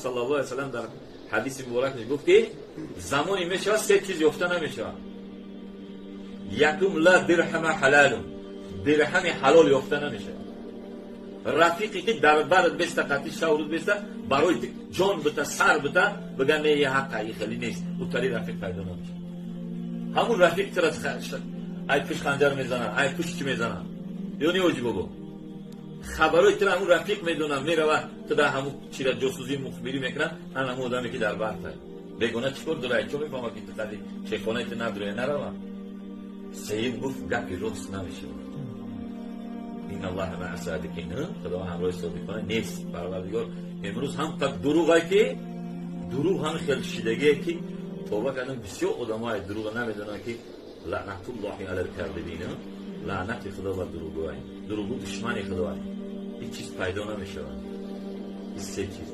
Саллаллоҳу алайҳи васаллам дар ҳадиси муборак гуфт, ки замоне мешавад, се чиз ёфта намешавад. Якум: ла дирҳама ҳалалун, дирҳами ҳалол ёфта намешавад. Рафиқе ки дар барат беста, қатӣ шаврут беста, барои ҷон бита, сар бита, биган не, ҳаққа и хеле нест, утари рафиқ пайдо намешавад. Ҳамун рафиқ тира ай пушт ханҷар мезанад, ай пушт чӣ мезанад ё не, оҷи бобо, хабарои тира ҳамун рафиқ медонад, мерава, ту дар ҳамун чира ҷосусӣ, мухбирӣ мекунад. Ан ҳамун одаме ки дар барта бегона чӣ кор дора, чо мефаҳма, ки ту қади чехонаи ту надуря нарава. Сеюм гуфт: гапи рост намешавад. Инналлаҳа маа содиқин, Худо ҳамроҳи содиқона нест. Парвардигор, имрӯз ҳам так дурӯғе ки дурӯғ ҳам хел шидагие ки тоба кардам, бисёр одамои дурӯға намедонанд, ки лаънатуллоҳи алал козибин, лаънати Худо бар дурӯғгӯй, дурӯғгӯ душмани Худо. Ҳеҷ чиз пайдо намешавад. Ин се чиз.